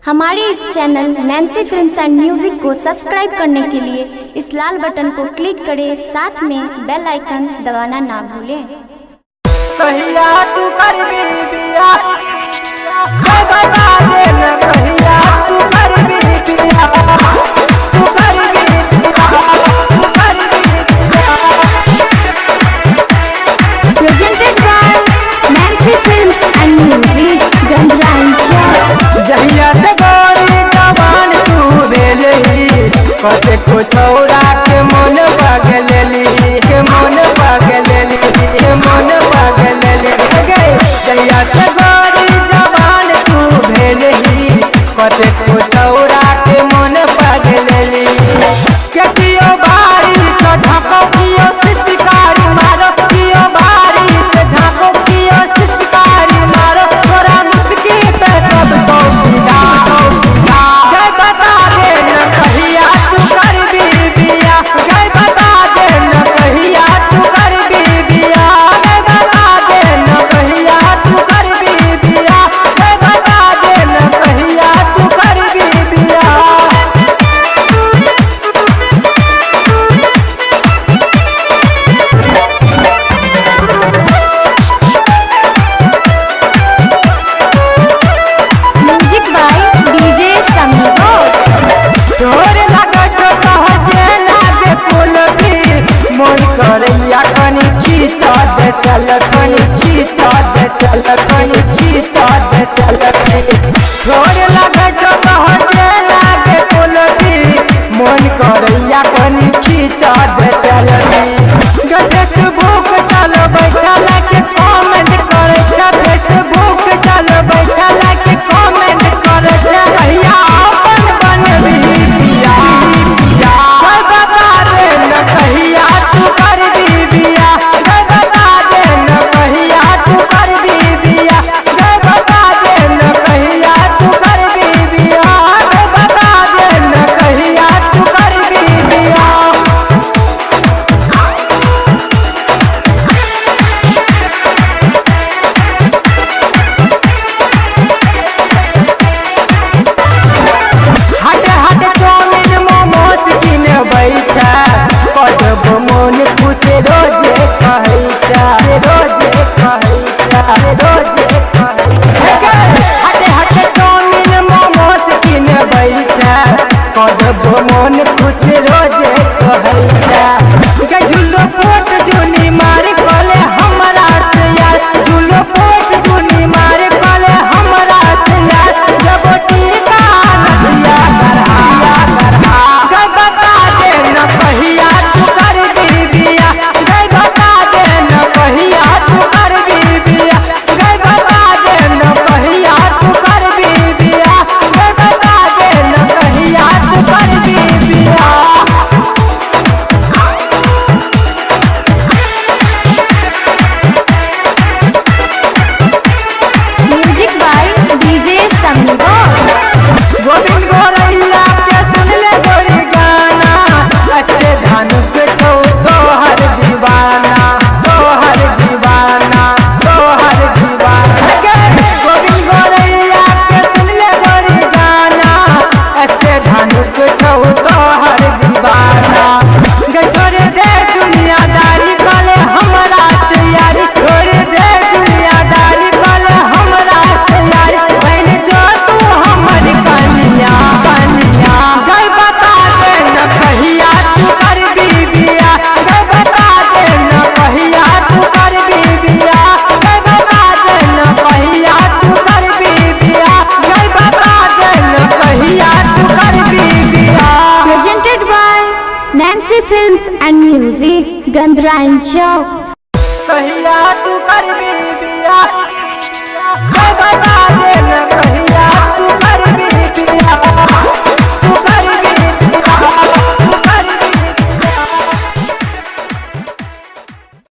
हमारे इस channel Nancy films and music को सब्सक्राइब करने के लिए इस लाल बटन को क्लिक करें, साथ में बेल आइकन दबाना ना भूलें। कहिया तू करबी बियाह, बता दे न कहिया तू करबी बियाह, तू करबी बियाह, तू करबी बियाह। Presented by Nancy films and music, Gandranchal. जहिया से गोरी जवान तू भेलही, कतेको छौड़ा के मन पगलेली, के मन पगलेली, के मन पगलेली गे। जहिया से गोरी जवान तू भेलही, कतेको छौड़ा के मन पगलेली। केतियो बारी से झाँको कियो सिसकारी मारो, कियो बारी से झाँको कियो सिसकारी मारो, तोरा मुस्की पे सब चौकीदार। गई बता दे न कहिया तू करबी बियाह, गई बता दे न कहिया तू करबी बियाह, गई बता दे न कहिया तू करबी बियाह, गई बता दे न कहिया तू करबी बियाह। Music by DJ Sunny Bose. तोर लगै छौ तोहर जेना गे कुलफी, मन करैया कनी खींच दे सेल्फी, खींच दे सेल्फी, खींच दे सेल्फी। तोर लगै छौ तोहर जेना गे कुलफी, मन करैया कनी खींच दे सेल्फी। गे फेसबुक चलबै छला के कमेंट करै छै, फेसबुक चलबै छला के कमेंट करै छै, कहिया अपन बनबी बियाह। गई बता दे न कहिया तू करबी बियाह, गई बता दे न कहिया तू करबी बियाह, गई बता दे न कहिया तू करबी बियाह, गई बता दे न कहिया तू करबी बियाह। हट हट चाउमीन मोमोस किनबै छै, कदब मोन खुश रोजे कहै छै, रोजे कहै छै, रोजे कहै छै। हट हट चाउमीन मोमोस किनबै छै, कदब मोन खुश रोजे कहै छै। गे झुल्लो पोट झुनी मार कले हमरा से यार, झुल्लो पोट झुनी मार कले हमरा से यार, जब टीका नथिया करहा करहा। गई बता दे न कहिया तू करबी बियाह, गई बता दे न कहिया तू करबी बियाह, गई बता दे न कहिया तू करबी बियाह, गई बता दे न कहिया तू करबी बियाह। Music by DJ Sunny Bose. Govind Goraiya के सुनले गोरी गाना, अष्ट धनुष छौ तोहर दीवाना, तोहर दीवाना, तोहर दीवाना। गे गोविंद गोरैया के सुनले गोरी गाना, अष्ट धनुष छौ तोहर दीवाना। गे छोड़ दे दुनियादारी कले हमरा से यारी, छोड़ दे दुनियादारी कले हमरा से यारी, बन जो तू हमर कनिया कनिया। गई बता दे न कहिया तू करबी बियाह, गई बता दे न कहिया तू करबी बियाह, गई बता दे न कहिया तू करबी बियाह, गई बता दे न कहिया तू करबी बियाह। Presented by Nancy films and music, Gandranchal. कहिया तू करबी बियाह, गई बता दे न